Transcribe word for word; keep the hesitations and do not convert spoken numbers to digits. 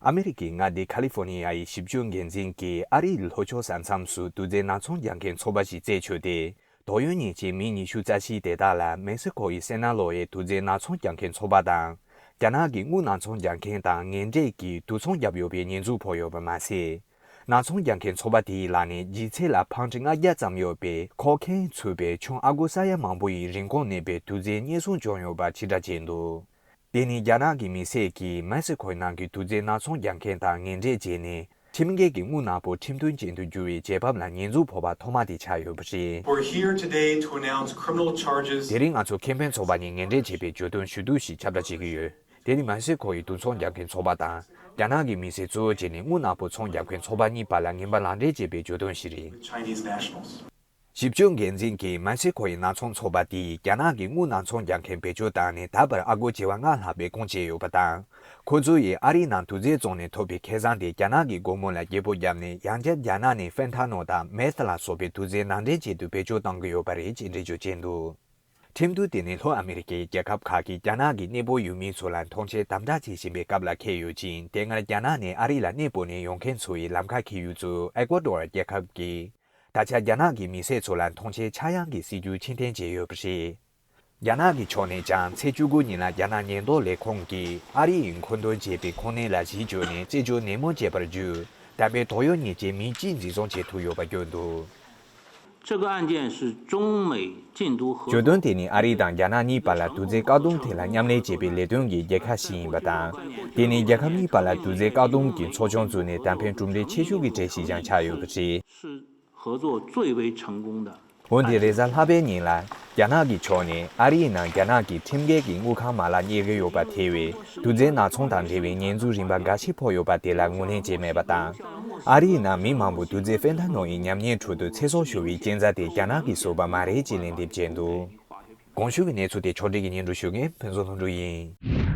ཨ་མི་རི་ཀའི་མངའ་སྡེ་ཁ་ལི་ཧྥོ་ནི་ཡའི་ཞིབ་དཔྱོད་འགན་འཛིན་གྱིས་ཨ་རིའི་ལྷོ་ཕྱོགས་ས་མཚམས་སུ་དུག་རྫས་ནག་ཚོང་རྒྱག་མཁན་ཚོགས་པ་ཞིག་རྩད་ཆོད་དེ། དོགས་ཡོད་ཉེན་ཆེའི་མི་ཉི་ཤུ་རྩ་བཞི་དེ་དག་ལ་མེག་སི་ཁོ་ཡི་སེ་ན་ལོ་ཡའི་དུག་རྫས་ནག་ཚོང་རྒྱག་མཁན་ཚོགས་པ་དང་། རྒྱ་ནག་གི་དངུལ་ནག་ཚོང་རྒྱག་མཁན་དང་ངན་འབྲེལ་གྱིས་དུག་ཚོང་བརྒྱབ་ཡོད་པའི་ཉེས་འཛུགས་ཕོག་ཡོད་པ་མ་ཟད། ནག་ཚོང་རྒྱག་མཁན་ཚོགས་པ་དེའི་ལག་ནས་ལྗིད་ཚད་ལ་ཕའུན་ཌི་ལྔ་བརྒྱ་ཙམ་ཡོད་པའི་ཁོ་ཁེན་ཚུད་པའི་ཆུང་ཨ་སྒོར་ས་ཡ་མང་པོ་ཡི་རིན་གོང་གནས་པའི་དུག་རྫས་རྙེད་སོང་བྱུང་ཡོད་པ་ཕྱིར་བསྒྲགས་བྱས་འདུག་དེ་ནི་རྒྱ་ནག་གི་མི་སེར་གྱིས་མེག་སི་ཁོའི་ནང་གི་དུག་རྫས་ནག་ཚོང་རྒྱག་མཁན་དང་ངན་འབྲེལ་བྱས་ནས། ཁྲིམས་འགལ་གྱི་དངུལ་ནག་པོ་ཁྲིམས་མཐུན་ཅན་དུ་བསྒྱུར་བའི་རྗེས་བབ་ལ་ཉེས་འཛུགས་ཕོག་པ་ཐོག་མ་དེ་ཆགས་ཡོད་པ་རེད། We're here today to announce criminal charges. དེ་རིང་ང་ཚོ་ཁེ་ཕན་ཚོགས་པ་ནས་ངན་འབྲེལ་བྱས་པའི་གྱོད་དོན་ཞུ་གཏུག་ཞིག་ཁྱབ་བསྒྲགས་བྱེད་ཀྱི་ཡོད། དེ་ནི་མེག་སི་ཁོ་ཡི་དུག་ཚོང་རྒྱག་མཁན་ཚོགས་པ་དང་། རྒྱ་ནག་གི་མི་སེར་གཙོ་བོ་བྱས་ནས་དངུལ་ནག་པོ་ཚོང་རྒྱག་མཁན་ཚོགས་པ་གཉིས་བར་ལ་ངན་པ་ལག་འབྲེལ་བྱས་པའི་གྱོད་དོན་ཞིག་རེད། Chinese nationals. ཞིབ་དཔྱོད་འགན་འཛིན་གྱིས་མེག་སི་ཁོ་ཡི་ནག་ཚོང་ཚོགས་པ་དེས་རྒྱ་ནག་གི་དངུལ་ནག་ཚོང་རྒྱག་མཁན་བེད་སྤྱོད་བཏང་ནས་ད་བར་ཨ་སྒོར་བྱེ་བ་ལྔ་ལྷག་པའི་བཀོང་བྱས་ཡོད་པ་དང་། ཁོ་ཚོ་ཡིས་ཨ་རིའི་ནང་དུག་རྫས་བཙོང་ནས་ཐོབ་པའི་ཁེ་བཟང་དེ་རྒྱ་ནག་གི་སྒོར་མོ་ལ་བརྗེ་པོ་བརྒྱབ་ནས་ཡང་བསྐྱར་རྒྱ་ནག་ནས་ཧྥེན་ཐ་ནོ་དང་མེཐ་ལ་སོགས་པའི་དུག་རྫས་ནང་འདྲེན་ཆེད་དུ་བེད་སྤྱོད་གཏང་གི་ཡོད་པ་རེད་ཅེས་འགྲེལ་བརྗོད་བྱས་འདུག་ཁྲིམས་བསྟུན་དེ་ནི་ལྷོ་ཨ་མི་རི་ཀའི་རྒྱལ་ཁབ་ཁག་གིས་རྒྱ་ནག་གི་གནས་སྤོ་ཡུལ་མི་ཚོ་ལ་མཐོང་ཆེན་དམ་དྲག་བྱེད་བཞིན་པའི་སྐབས་ལ་འཁེལ་ཡོད་ཅིང་། དེ་སྔར་རྒྱ་ནག་ནས་ཨ་རི་ལ་གནས་སྤོས་ནས་ཡོང་མཁན་ཚོ་ཡི་ལམ་ཁ་འཁེལ་ཡུལ་གཙོ་ཨེ་ཀོ་ཏོར་རྒྱལ་ཁབ་ཀྱིས། ད་ཆ་རྒྱ་ནག་གི་མི་སེར་ཚོ་ལ་མཐོང་ཆེན་ཆག་ཡང་གི་སྲིད་ཇུས་ཕྱིར་འཐེན་བྱས་ཡོད་པ་རེད། རྒྱ་ནག་གི་ཕྱོགས་ནས་ཀྱང་ཚེས་བཅུ་དགུ་ཉིན་ལ་རྒྱ་ནག་ཉེན་རྟོག་ལས་ཁུངས་ཀྱིས་ཨ་རི་ཡི་མཁོ་འདོན་བྱས་པའི་ཁོངས་གནས་ལ་གཞི་བཅོལ་ནས་རྩད་གཅོད་ནན་མོ་བྱས་པར་བརྒྱུད། ད་ཕན་དོགས་ཡོད་ཉེན་ཆེའི་མི་གཅིག་འཛིན་བཟུང་བྱེད་ཐུབ་ཡོད་པ་བརྗོད་འདུག 这个案件是中美禁毒合作 གྱོད་དོན་དེ་ནི་ཨ་རི་དང་རྒྱ་ནག་གཉིས་བར་ལ་དུག་རྫས་བཀག་སྡོམ་ཐད་ལ་མཉམ་ལས་བྱེད་པའི་ལས་དོན་གྱི་རྒྱལ་ཁ་ཞིག་ཡིན་པ་དང་། དེ་ནི་རྒྱལ་ཁབ་གཉིས་བར་ལ་དུག་རྫས་བཀག་སྡོམ་གྱི་ཚོགས་ཆུང་བཙུགས་ནས་ད་ཕན་གྲུབ་འབྲས་ཆེ་ཤོས་ཀྱི་གྲས་ཤིག་ཀྱང་ཆགས་ཡོད་པ་རེད། 是合作最为成功的。 འོན་ཏེ་རེས་གཟའ་ལྷག་པའི་ཉིན་ལ་རྒྱ་ནག་གི་ཕྱོགས་ནས་ཨ་རིའི་ནང་རྒྱ་ནག་གི་ཁྲིམས་འགལ་གྱི་དངུལ་ཁང་མ་ལག་གཉེར་གྱི་ཡོད་པ་ཐེ་བའི་དུག་རྫས་ནག་ཚོང་དང་འབྲེལ་བའི་ཉེས་འཛུགས་རིམ་པ་འགའ་ཤས་ཕོག་ཡོད་པ་དེ་ལ་ངོས་ལེན་བྱས་མེད་པ་དང་། ཨ་རིའི་ནང་མི་མང་པོ་དུག་རྫས་ཧྥེན་ཐ་ནོ་ཡི་ཉམས་ཉེས་ཁྲོད་དུ་ཚེ་སྲོག་ཤོར་བའི་རྐྱེན་རྩ་དེ་རྒྱ་ནག་གིས་བཟོས་པ་མ་རེད་ཅེས་ལན་འདེབས་བྱས་འདུག་གོང་ཞུས་ཀྱི་གནས་ཚུལ་དེ་ཕྱོགས་སྒྲིག་གིས་སྙན་སྒྲོན་ཞུ་མཁན་ཕུན་ཚོགས་ལྷུན་གྲུབ་ཡིན།